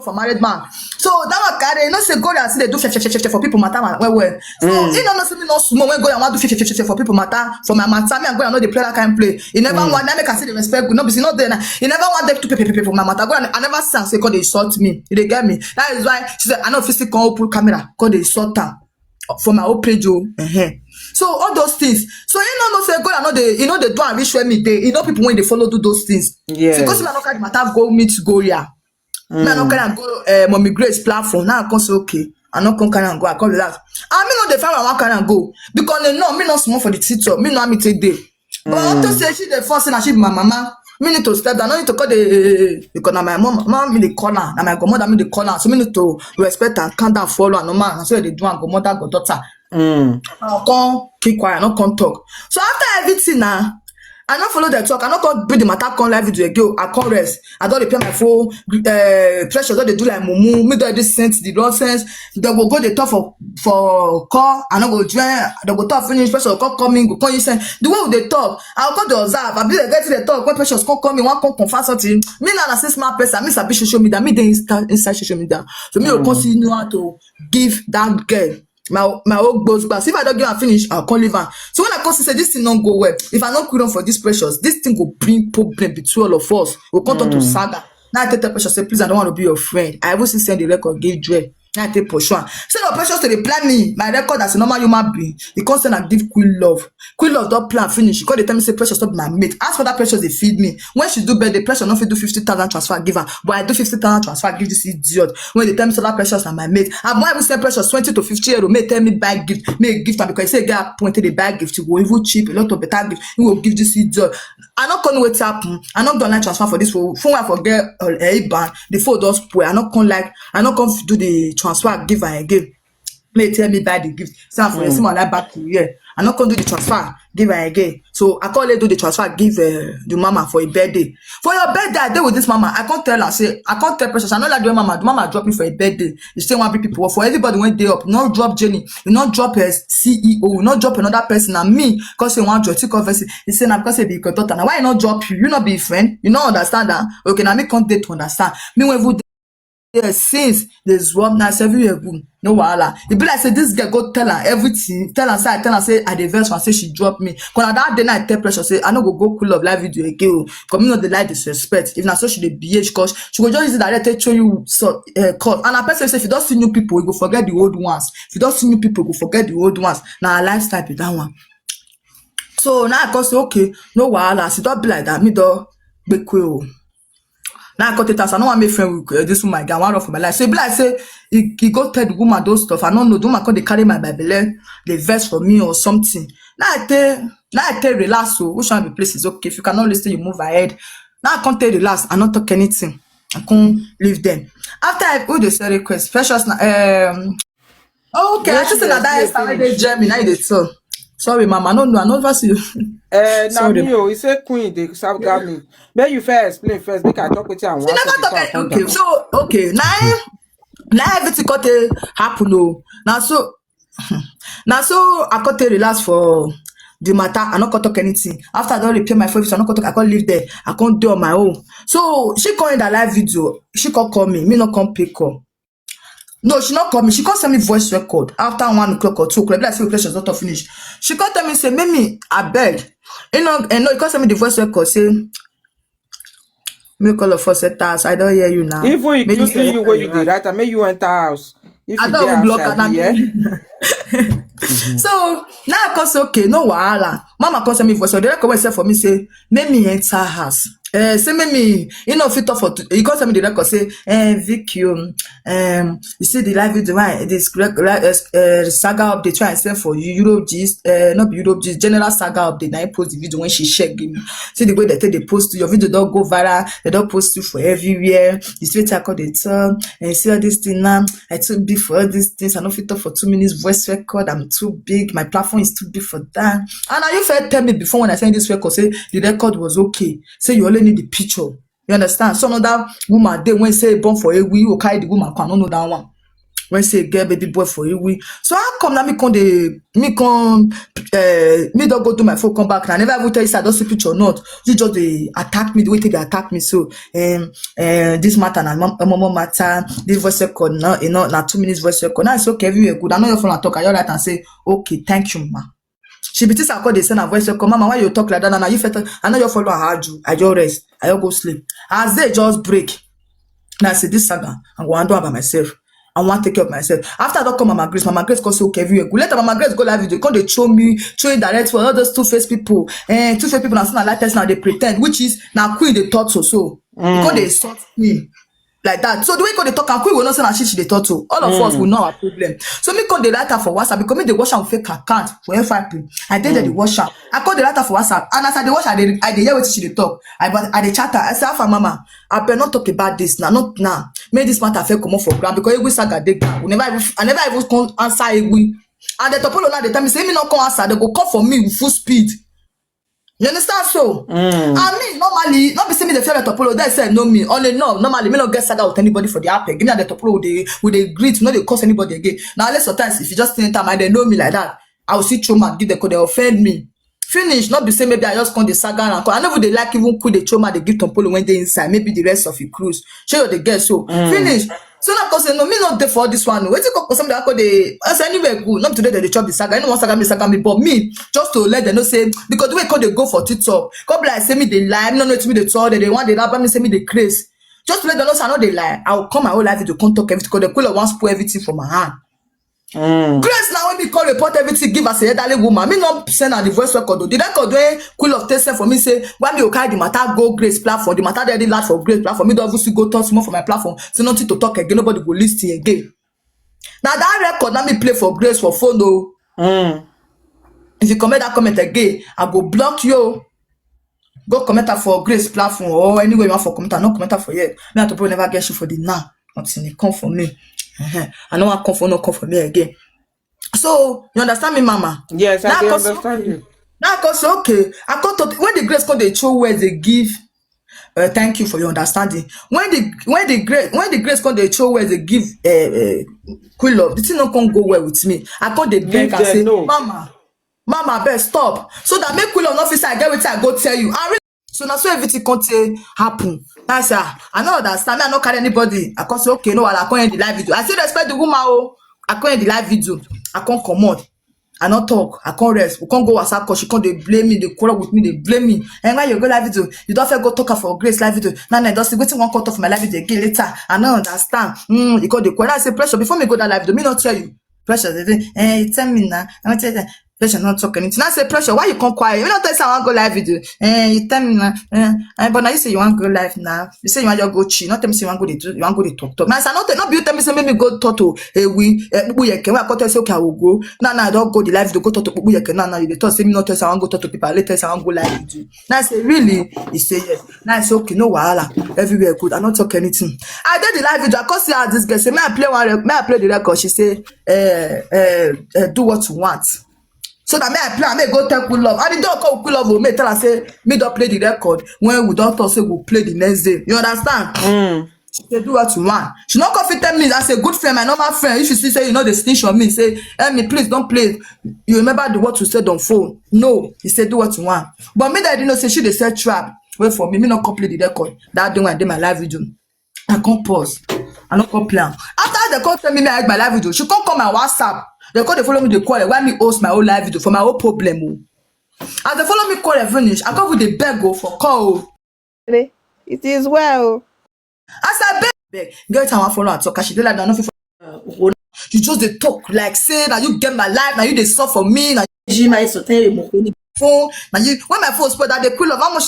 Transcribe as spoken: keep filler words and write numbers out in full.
for married man. So that one carry, you know, say go there, see they do fe- fe- fe- fe- fe- for people matter, man, well, well. So you know, no, see me no small when go and want do fe- fe- fe- fe- fe- for people matter, for my matter, me and go and know they play that kind of play. You never want, that make I see the respect, no, be see not there. You never want them to pay, pay, pay, pay for my matter. Go and I never say, say, God, they insult me. You dey get me? That is why she said, I know if you see come open camera, God, they insult her for my own page, oh. Uh-huh. So all those things. So you know, no say God, I know they, you know, they do and reach where me they, you know, people when they follow do those things. Yeah. So because I no carry matter go meet go here. Me I no carry and go uh, Mommy Grace platform. Now I come say okay. I no come carry and go. I come relax. I me no dey find I wan carry and go because they know me no small for the TikTok. Me no me take day. But I to say she the first thing, she be my mama. Me need to step down. No need to call the because na my mom, mom me dey call her. Na my godmother me dey call her. So me need to respect and calm down, follow her. No man, so they do and godmother, goddaughter. Mm. I come keep quiet, I no come talk. So after everything now, I no follow the talk. I no come build the matter, come live video again. I come rest. I don't repair my phone. Uh, pressure don't they do like mumu. Me do this sense, the nonsense. They go go the talk for for call. I no go join. They go talk finish. Pressure call coming. Go call you send. The way they talk, I go dey observe. I be like get the talk when pressures come coming. One come confirm something. Me na na six smart person. Me sabi social media. Me dey insta inside social media. So me go come see know how to give that girl my my own gbos gbas. If I don't give am finish, I come leave am. So when I come see say this thing don't go well, if I don't quit on for this pressures, this thing go bring problem between all of us. We come turn to saga. Now I tell the pressure say, please, I don't want to be your friend. I even still send the record, give Joy. Now I take pursue am. Say the pressures to reply me, my record as a normal human being. He come send and give Queen Love. Queen Love don't plan finish. He come dey tell me say pressure stop my mate. As for that pressure they feed me. When she do birthday, pressure no fit do fifty thousand transfer give her. But I do fifty thousand transfer give this idiot. When they tell me so that pressures na my mate. I might even send pressures twenty to fifty euro. May tell me buy gift. May gift am because he say get appointed they buy gift. He go even cheap a lot of better gift. He will give this idiot. I not gonna wait happen. I not gonna transfer for this phone. Phone I forget uh, a ban. The phone does spoil. I not come like I not come do the transfer give her again. May tell me buy the gift. So for mm. Someone like back to here. I not come do the transfer give her again. So I call her do the transfer give uh, the mama for a birthday. For your birthday, I dey with this mama. I can't tell her say I can't tell precious. I know like the mama. The mama drop me for a birthday. You still want people for everybody when they up. No drop Jenny. You not drop a C E O. You not drop another person. And me, cause you want your take off. He say na because he be your daughter. Now why you not drop you? You not be friend. You not understand that. Okay, now me can't date to understand. Me when we there since they swap now seven year boom. No wahala. It be like say this girl go tell her everything. Tell her say I tell her say I dey vex for say she drop me. Cause na that day night tell pressure say I no go go cool up live video again. Cause me no dey like disrespect. If na so she dey behave, cause she go just use it direct take show you so uh, cause. And a person say if you don't see new people, you go forget the old ones. If you don't see new people, you go forget the old ones. Now her lifestyle be that one. So now I go say okay, no wahala. As it don't be like that, me do be cool. Now I cut it as I know I make friend with uh, this woman guy one run for my life. So it be like say he, he go tell the woman those stuff. I don't know. The woman come they carry my Bible, they verse for me or something. Now I tell now I tell relax. So which one be place is okay. If you cannot listen, you move ahead. Now I can't tell relax. I not talk anything. I can't leave them. After I put the sorry request, precious na um Okay, I just said that that is how they German. I did so. Sorry, mama. No, no, I never see you. Uh, now me, oh, he said queen, they saga me. May you first explain first. Make I talk with you and never talk. Okay, so okay now, now everything got to happen. Oh, now so now so I got to relax for the matter. I not got talk anything. After I don't repair my phone, I not got talk. I can't live there. I can't do on my own. So she call in that live video. She can't call me. Me not come pick up. No, she not call me. She can't send me voice record after one o'clock or two o'clock. Like say questions not finish. She can't tell me say, Mimi, I beg. You know, and no, you can't send me the voice record. Say, me call her for set house. I don't hear you now. Even including you where you did right, I make you enter house. If I don't block her. Yeah. So now I can say okay, no wahala. Mama can send me voice. So the record was said for me say, make me enter house. Uh, say make me, you know, fit up for. You can send me the record. Say, eh, Vicky, um, um, you see the live video, right? This uh, uh, saga update I sent for you, Europe gist, uh, not Europe gist, general saga update. Now I post the video when she shared give me. See the way they take they post your video don't go viral. They don't post it for everywhere. You see what I call it. Um, and you see all this thing now. I too big for all these things. I don't fit up for two minutes voice record. I'm too big. My platform is too big for that. And now you first tell me before when I send this record, say the record was okay. Say you only need the picture. You understand? Some other woman they when say born for a we will carry the woman. I don't know that one. When say girl baby boy for you, we. So how come now me come dey, me come, uh, me don't go do my phone, come back. And I never even tell you say I don't see picture or not. You just dey attack me the way they attack me. So, um, uh, this matter na mom, mom matter. This voice record, no, you know, na two minutes voice record. Now it's okay, everywhere good. I know your phone, I talk, I all right and say, "Okay, thank you, ma." She be this, I call the send her voice record. "Mama, why you talk like that? Now you fit, I know your follow, I had you. I just rest. I just go sleep." As they just break, now I say, "This saga, I'm going to do it by myself. I want to take care of myself." After I don't call Mama Grace, Mama Grace call say, "Okay, everywhere good." Later, Mama Grace go live video, come they show me, show you direct for all those two-faced people. Eh, two-faced people, now, like person, now they pretend, which is now queen the thought so, so. Come they insult me like that. So the way come they talk, and queen will not say that she, she they talk to. All of us will know our problem. So me come they write her for WhatsApp, because me they watch her fake account for F I P. I did the watch her. I call the write her for WhatsApp, and as I dey watch her, I dey, I dey hear what she dey talk. I, but I dey chat her. I say, "Alpha mama, I better not talk about this now, not now. Make this matter fair come up for ground, because every saga dey ground." We never even, I never even come answer Egwi. And the Topolo now they tell me say me not come answer. They go come for me with full speed. You understand? So, I mean, normally, not be say me the fear the Topolo. They say know me. Only no, normally me not get saga with anybody for the app. Give me the Topolo with the, with the greet. No, they curse anybody again. Now, unless sometimes if you just think time, they know me like that, I will see throw mouth, give the code, they offend me. Finish, not be say maybe I just come the saga and come. I never they like even quit the trauma they give Topolo when they inside. Maybe the rest of the cruise. Show you the girl so. Finish. So now, cause no, me not there for this one. Wait till cause somebody I call the, I say, "Anywhere good. Not today they chop the saga. Anyone saga me, saga me, but me just to let them know say, because the way call they go for TikTok. Come be like say me they lie. Me no know to me they talk. They, they want they rap me say me they craze. Just to let them know say I know they lie. I will come my whole life to come talk everything, cause the cooler wants spoil everything for my hand." Grace now when me call report everything, give us a elderly woman. Me not send her the voice record, though. The record wey Queen of Test send for me say, "Why me go carry the matter go Grace platform? The matter dey already loud for Grace platform. Me don't even see go talk small for my platform. Say nothing to talk again. Nobody go listen again." Now that record, now me play for Grace for phone, though. If you comment that comment again, I go block you. Go comment her for Grace platform or anywhere you want for comment her. No comment her for here. Me and Topolo never get you for the now. Until they come for me. Uh-huh. I know I come for, no come for me again. So, you understand me, mama? Yes, I Now, dey cause understand you. Now, cause okay, I come to, when the Grace come, they show where they give. Uh, thank you for your understanding. When the, when the Grace, when the Grace come, they show where they give, uh, uh, Queen Love. The thing not come go well with me. I come they beg Leave and them, say, no. "Mama, mama, abeg stop." So that make Queen Love not feel say I get wetin I go tell you. I really, so now so everything come take happen. That's, ah, I no understand. Me, I no carry anybody. I come say, "Okay, no, I come end the live video." I still respect the woman. Oh, I come end the live video. I come comot. I no talk. I come rest. We come go WhatsApp call. She come they blame me. They quarrel with me. They blame me. And when you go live video, you don't feel go talk for Grace live video. Now, now, don't see wetin one cut off my live video again later. I no understand. Mm, you call the quarrel. I say, "Pressure, before me go that live video, me not tell you." Pressure, they say, "Eh, you tell me now." I want tell you. Pressure not talk anything. I say, "Pressure, why you come quiet? You not tell say I want go live video. Eh, you tell me now. Eh, eh, but now you say you want go live now. You say you want to go chill. Not tell me say you want go dey do, you want go dey talk talk." Now I say, "Not tell, not be you tell me say make me go talk to, eh, we, eh, Pupu Yeke." When I come tell say, "Okay, I will go." Now, now I don't go the live video, go talk to Pupu Yeke. Now, now you dey talk say me not tell say I want go talk to people. I later say I want go live video. Now I say, "Really?" He say, "Yes." Now I say, "Okay, no wahala. Everywhere good. I not talk anything." I did the live video. I come see how this girl say, "May I play one? Rec- may I play the record?" She say, "Eh, eh, eh, do what you want." So that me I play, I may go tell Queen Love. And the dog call Queen Love, oh, may tell her say, "Me don't play the record." When we don't talk, say we play the next day. You understand? She say, "Do what you want." She not come fit tell me as a good friend, my normal friend. If you see say you know the snitch on me, say, "Eh, me, please don't play. You remember the what you said on phone." No, he said, "Do what you want." But me that I didn't know say she dey set trap. Wait for me, me not come play the record. That day when I did my live video, I come pause. I not come play am. After they come tell me, me I hide my live video. She come call my WhatsApp. They come they follow me, they call it. Why me host my own live video for my own problem? Oh. As they follow me, call it finish. I come with the beg, oh, for call. Oh. It is well. As I beg, beg, get her one follow and talk. As she dey like that, no fit follow. You just dey talk like say now you get my life, now you dey suffer for me, now Jima is soteng mo koni. Phone, now you, when my phone spoil that day, Queen Love, how much